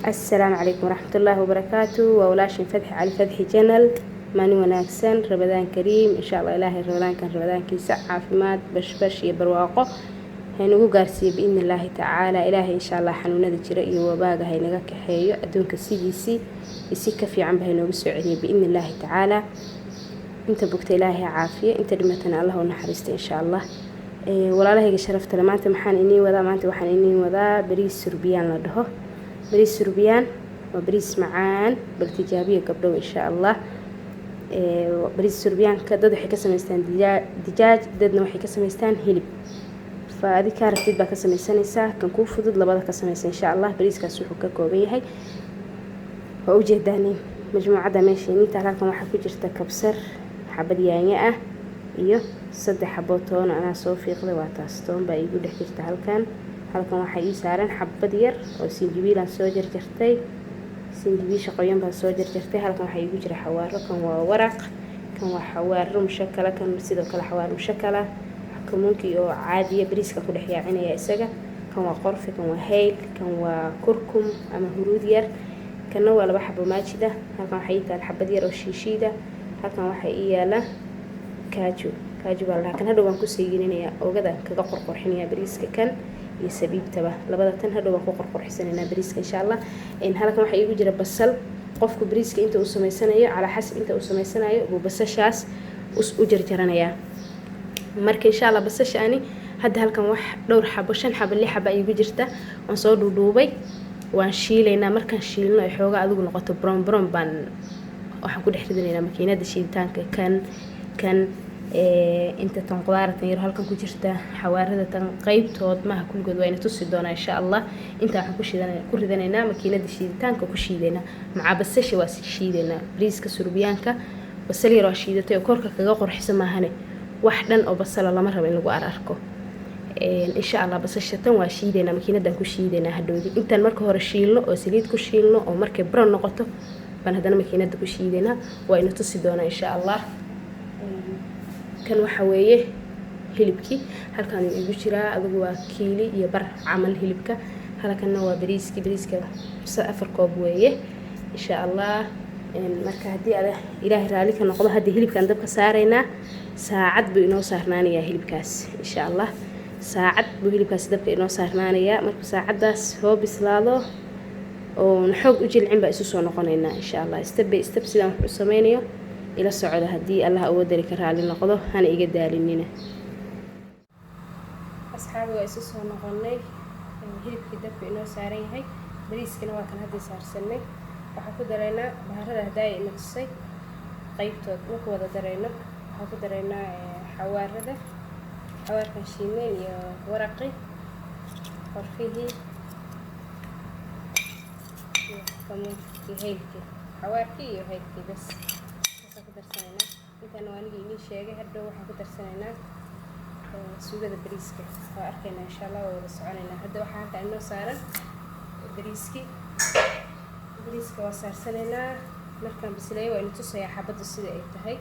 Assalaamu calaykum waraxmatullaahi wabarakaatu. Waa walaashin Fadxi Cali, Fadxi Channel. Maalin wanaagsan, Ramadaan kariim. Insha Allah Ilaahay ramadaankan ramadaankiisa caafimaad, bashbash iyo barwaaqo haynagu gaarsiiyo biidni illaahi tacaala. Ilaahay insha Allah xanuunada jira iyo wabaaga haynaga kaxeeyo adduunka, sidiisii si ka fiicanba haynoogu soo celiyo biidni illaahi tacaala. Inta bugta Ilaahay ha caafiyo, inta dhimatana Allah u naxariista insha Allah. Walaalahayga sharafta le, maanta maxaan iniin wadaa? Maanta waxaan iniin wadaa bariis surbiyaan la dhaho. Bariis surbiyaan waa bariis macaan, bal tijaabiya gabdhow insha Allah. Bariis surbiyaanka dad waxay ka samaystaan dijaaj, dadna waxay ka samaystaan hilib. Fa adi kaa rabtid baa ka samaysanaysaa, kan kuu fudud labada ka samaysa insha Allah. Bariiskaas wuxuu ka kooban yahay waa ujeedaanin majmuucadda meesha ininta. Halkan waxaa ku jirta kabsar, xabad yaanyo ah iyo 3 xaboo toon anaa soo fiiqday. Waa taas, toon baa iigu dhex jirta halkan. Halkan waxaa ii saaran xabad yar oo sinjibiilaan soo jarjartay, sinjibiisha qoyan baan soo jarjartay. Halkan waxaa iigu jira xawaaro. Kan waa waraq, kan waa xawaaro mushakala, kan sidoo kale xawaaro mushakala, kamuunkii oo caadiya bariiska ku dhex yaacinaya isaga. Kan waa qorfe, kan waa hayl, kan waa kurkum ama huruud yar, kanna waa 2 xabo maajida. Halkan waxaa ii taal xabad yar oo shiishiida. Halkan waxaa ii yaala kaaju, kaaju baa la dhahaa. Kan hadhow baan ku saygininayaa, oogada kaga qorqorxinayaa bariiska, kan iyo sabiibtaba labada tan hadhow baan ku qorqorxisanaynaa bariiska insha Allah. Halkan waxaa iigu jira basal. Qofku bariiska inta uu samaysanayo, calaa xasab inta uu samaysanayo buu basashaas u jarjaranayaa. Marka insha Allah basasha ani hadda halkan wax dhowr xabo, 5 xabo, 6 xabo iigu jirta, waan soo dhuudhuubay. Waan shiilaynaa. Markaan shiilno ay xoogaa adigu noqoto brown brown baan waxaan ku dhex ridanaynaa makiinada shiiditaanka. Kan inta tan qudaaratan yar halkan ku jirta, xawaarada tan qeybtood maaha kulligood, waa ina tusi doonaa insha Allah. Intaa waxaan ku shiidan ku ridanaynaa makiinada shiiditaanka, ku shiidaynaa macaa basasha, waa shiidaynaa. Bariiska surbiyaanka basal yar waa shiidatay oo korka kaga qurxisa maahane, wax dhan oo basala lama rabo in lagu ararko insha Allah. Basasha tan waa shiidaynaa, makiinadan ku shiidaynaa hadhowdi. Intaan marka hore shiilno oo saliid ku shiilno oo markay brown noqoto baan haddana makiinada ku shiidaynaa. Waa ina tusi doonaa insha Allah. Kan waxa weeye hilibkii, halkan uu igu jiraa, adigu waa kiili iyo bar camal hilibka. Halkanna waa bariiskii. Bariiska 4 koob weeye insha Allah. Marka haddii ada Ilaahay raalli ka noqdo, haddii hilibkaan dabka saaraynaa, saacad buu inoo saarnaanayaa hilibkaas insha Allah. Saacad buu hilibkaas dabka inoo saarnaanayaa. Markuu saacaddaas soo bislaado oon xoog u jilcin baa isu soo noqonaynaa insha Allah. Step by step sidaan wax u sameynayo ila socda haddii Allah awoodari ka raali noqdo, hana iga daalinina. Asxaabi, waa isu soo noqonay. Hilibkii dabka inoo saaran yahay, bariiskina waa kan hadda saarsanay. Waxaan ku daraynaa baharada hadaaya ina tusay qaybtood, ma ku wada darayno. Waxaan ku daraynaa xawaarada, xawaarkan shiineyn iyo waraqi, qorfihii iyo kamuunkii, haylkii, xawaarkii iyo haylkii, bas waxaan ku darsanaynaa intaana. Waa anigii inii sheegay, hadhow waxaan ku darsanaynaa suugada bariiska. Waa arkaynaa insha Allah, waa wada soconaynaa. Hadda waxaa halkaa inoo saaran bariiskii. Bariiska waa saarsanaynaa. Markaan bisleeyo waa ina tusayaa xabadda sida ay tahay,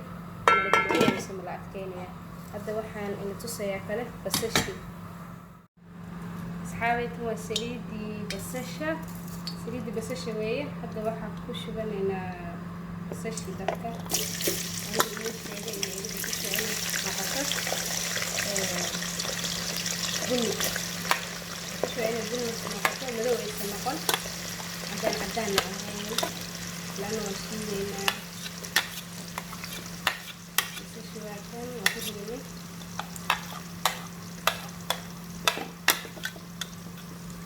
mala mise mala adkeynaya. Hadda waxaan ina tusayaa kale basashii. Asxaabay, tan waa saliidii basasha, saliiddii basasha weeye. Hadda waxaan ku shubanaynaa basashii dabka. Aniga inoo sheegay inay iga basasha inay noqoto bunni. Basasha waa inay bunni noqoto, madow aysan noqon, cadaan cadaanna ahayn, laanna waan shiideynaa. Basasha waa tan, waan ku ridanay.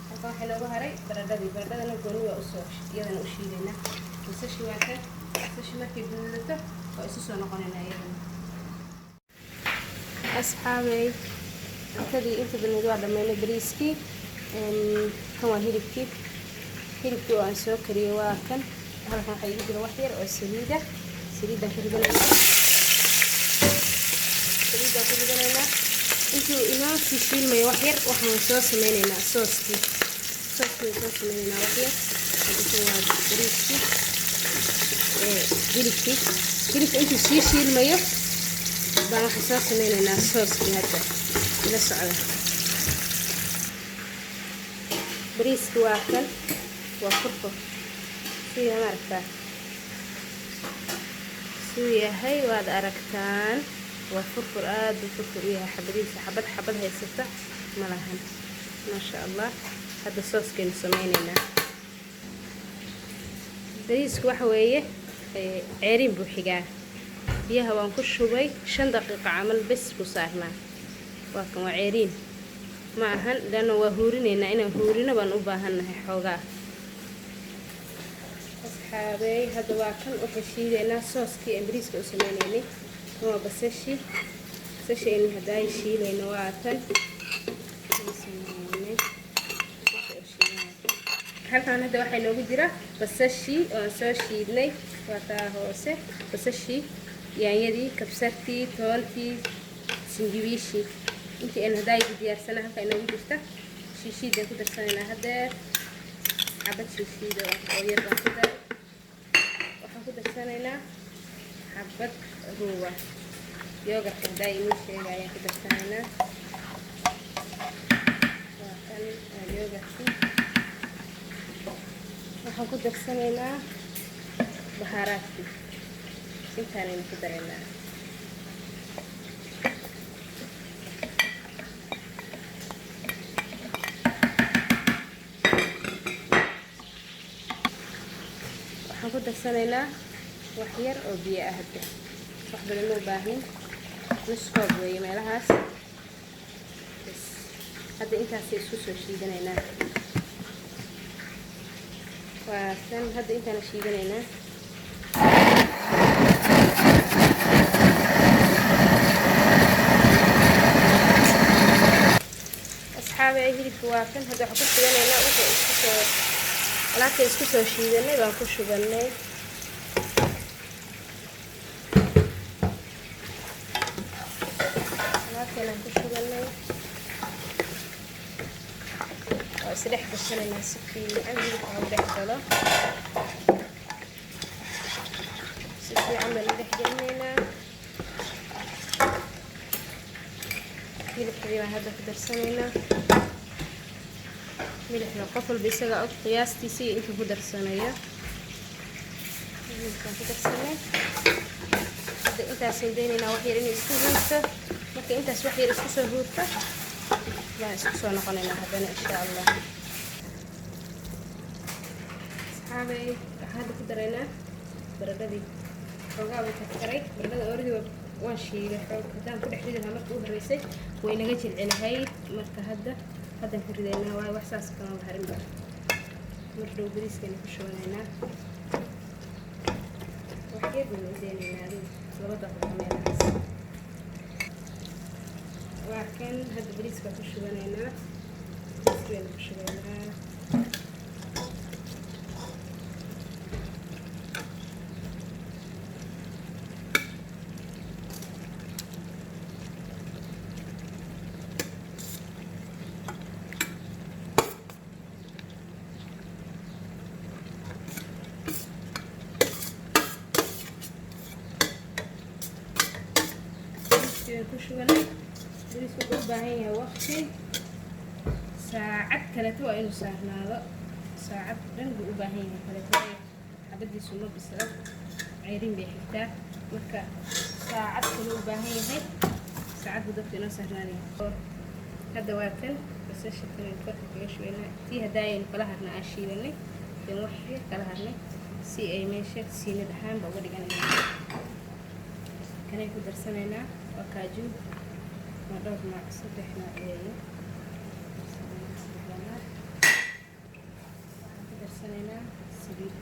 Halkan waxaa inoogu haray baradhadii. Baradhadana gooni waa usoo iyadana u shiideynaa. Basashi waa tan. Basashi markay guduudato waa isu soo noqonaynaa iyadana. Asxaabey, cuntadii inta badneed waa dhammeynay. Bariiskii kan waa hilibkii, hilibkii oo aan soo kariyey waa kan. Halkan waxaa igu jira wax yar oo saliida. Saliiddaan ku ridanaynaa, saliiddaan ku ridanaynaa. Intuu inoo sii shiilmayo wax yar, waxaan soo sameynaynaa sooskii. Sooskii waan soo sameynaynaa wax yar. Hadda waa bariiskii, hilibkii. Hilibka intuu sii shiilmayo baan waxaan soo sameynaynaa sooskii. Hadda ila socda. Bariiski waa kan, Waa furfur suu yahay, ma aragtaa suu yahay? Waad aragtaan, waa furfur, aada buu furfur u yahay. Xabadihiisa xabad xabad haysata ma lahan, maasha Allah. Hadda sauce-kaynu sameyneynaa. Bariisku waxa weeye ceeriin buu xigaa. Biyaha waan ku shubay, 5 daqiiqo camal bes buu saarnaa. Waa kan, waa ceeriin ma ahan, leanna waa huurinaynaa. Inaan huurino baan u baahannahay xoogaa. Asxaabey, hadda waa kan, waxay shiidaynaa sauce-kii aan bariiska u sameynaynay. Kan waa basashi, basashi aynu haddaay shiilayno. Waa tan sameynay. Halkan hadda waxaa inoogu jira basashii oon soo shiidnay. Waa taa hoose, basashii, yaanyadii, kabsartii, toontii, sinjibiishii, intii aynu haddaaygu diyaarsana halka inoogu jirta. Shiishiidaan ku darsanaynaa haddeer. Xabad shiishiida oo yar baan ku daray. Waxaan ku darsanaynaa xabad ruuwa yogurt-ka haddaa inii sheega ayaan ku darsanaynaa. Waa kan, waa yogurt-kii. Waxaan ku darsanaynaa bahaaraadkii. Intaanaynu ku daraynaa. Waxaan ku darsanaynaa wax yar oo biyo ah. Hadda wax badan ma u baahnin, nus koob weeye meelahaas bas. Hadda intaasay isku soo shiidanaynaa. Waa kan, hadda intaana shiidanaynaa. Asxaabi, hilibka waa kan. Hadda waxaan ku shubanaynaa wixii isku soo alaabta isku soo shiidanay baan ku shubanay. Alaabteenaan ku shubanay, waa isdhex gashanaynaa si fiican. Hilibka ha u dhex galo si fiican baan u dhex gelinaynaa. Milixdii baan hadda ku darsanaynaa. Milixda qof walba isaga og qiyaastiisa iyo intuu ku darsanayo. Hilibkaan ku darsanay. Hadda intaasaan daynaynaa wax yar inay isku huurto. Marka intaas wax yar isku soo huurto baan isku soo noqonaynaa haddana, insha Allah. Asxaabey, waxaan hadda ku daraynaa baradhadii. Xoogaa way karkaray baradhada ooridii, waan shiilay xoog. Haddaan ku dhex ridi lahaa marka u horreysay, way naga jilci lahayd. Marka hadda haddaan ku ridaynaa, waayo wax saas kama harinba. Mar dhow bariiskaynu ku shubanaynaa. Wax yar baynu u daynaynaa, adigu 2 daqiiqo meelahaas. Waa kan, hadda bariiska ku shubanaynaa. Bariiska baynu ku shubaynaa. Bariiskii ku shubanay. Bariisku wuxuu u baahan yahay waqti, saacad kaleeto waa inuu saarnaado. Saacad dhan buu u baahan yahay kaleeto, waayo xabadiisu ma bisla, ceyrin bay xigtaa. Marka saacad kale u baahan yahay, saacad buu dabka inoo saarnaanaya. Hadda waa kan, basasha tan korka kaga shubaynaa. Tii haddaayaynu kala harna aan shiidanay dan wax yar kala harnay si ay meesha siinad ahaanba uga dhiganayna. Kanay ku darsanaynaa, waa kaajuun, waa dhowr nooc, saddex nooc weeye. Saddexda nooc waxaan ku darsanaynaa saliid.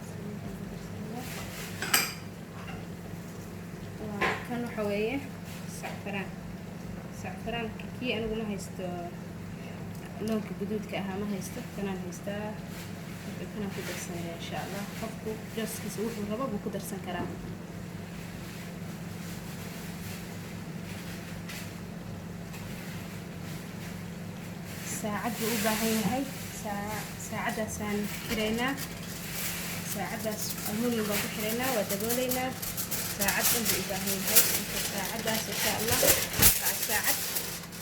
Saliidaan ku darsanaynaa. Waa kan, waxa weeye sacfaraan. Sacfaraanka kii anigu ma haysto, loonka guduudka ahaa ma haysto, kanaan haystaa. Marka kanaan ku darsanaya, insha Allah. Qofku jooskiisa wuxuu rabo buu ku darsan karaa. Saacad buu u baahan yahay. Saacaddaasaan xiraynaa. Saacaddaas aluminium baan ku xiraynaa, waa dabooleynaa. Saacad dhan buu u baahan yahay. Marka saacaddaas, insha Allah, saacad saacad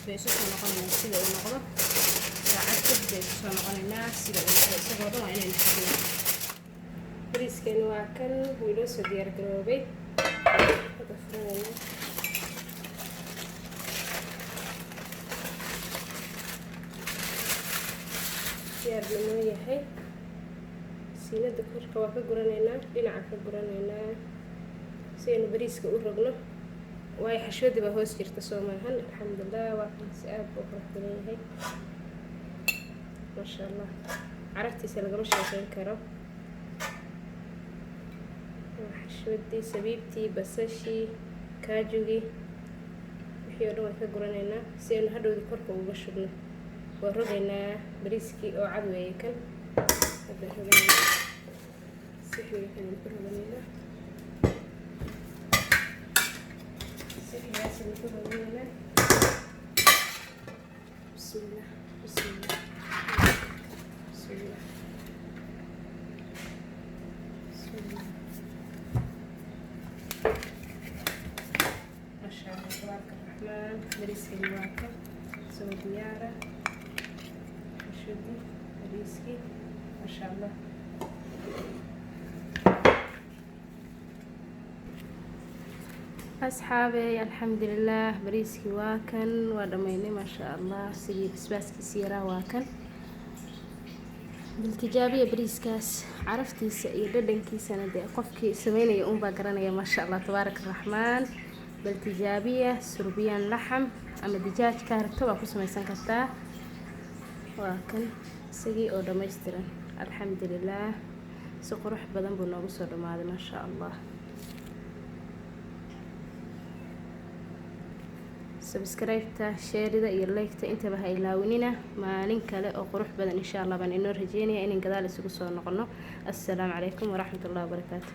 bay isu soo noqonayaan sida uu noqdo saacad. Kadib bay kusoo noqonaynaa sida uu noqdo. Isagoo dhan waa inaynu xidhno. Bariiskeeni waa kan, wuu inoo soo diyaar garoobay. Hadda furanaynaa. Diyaar buu inoo yahay. Siinada korka waa ka guranaynaa, dhinaca ka guranaynaa si aynu bariiska u rogno, waayo xashwadii baa hoos jirta, soo maahan? Alxamdulilah, waa kan, si aad buu u qurux badan yahay, maasha Allah. Caraftiisa lagama sheekeyn karo. Waa xashwadii, sabiibtii, basashii, kaajugii, wixii oo dhan waan ka guranaynaa si aynu hadhowdii korka uga shubno. Waa rogaynaa bariiskii oo cad weeye kan. Hadda roganaynaa, sixniga kan aynu ku roganaynaa, sixnigaas aynu ku roganaynaa. Bismillah, bismillah, bismillah, bismillah. Maasha Allah, tabaaraka raxmaan. Bariiskani waa kan soo diyaara, xashwadii, bariiskii, maasha Allah. Asxaabey, alxamdulilah, bariiskii waa kan, waa dhammaynay, maasha Allah. Sidii basbaaskiisi yaraa waa kan. Biltijaabiya bariiskaas, caraftiisa iyo dhadhankiisana dee qofkii sameynaya uunbaa garanaya. Maasha Allah, tabaaraka raxmaan. Bal tijaabiya surbiyaan laxam ama dijaajka rabto waa ku samaysan kartaa. Waa kan isagii oo dhammaystiran. Alxamdulilah, si qurux badan buu noogu soo dhammaaday, maasha Allah. Subscribe-ta, share-ida iyo like-ta intaba ha ilaawinina. Maalin kale oo qurux badan insha Allah baan inoo rajeynaya inaan gadaal isugu soo noqono. Assalaamu calaykum waraxmat ullahi wabarakaatu.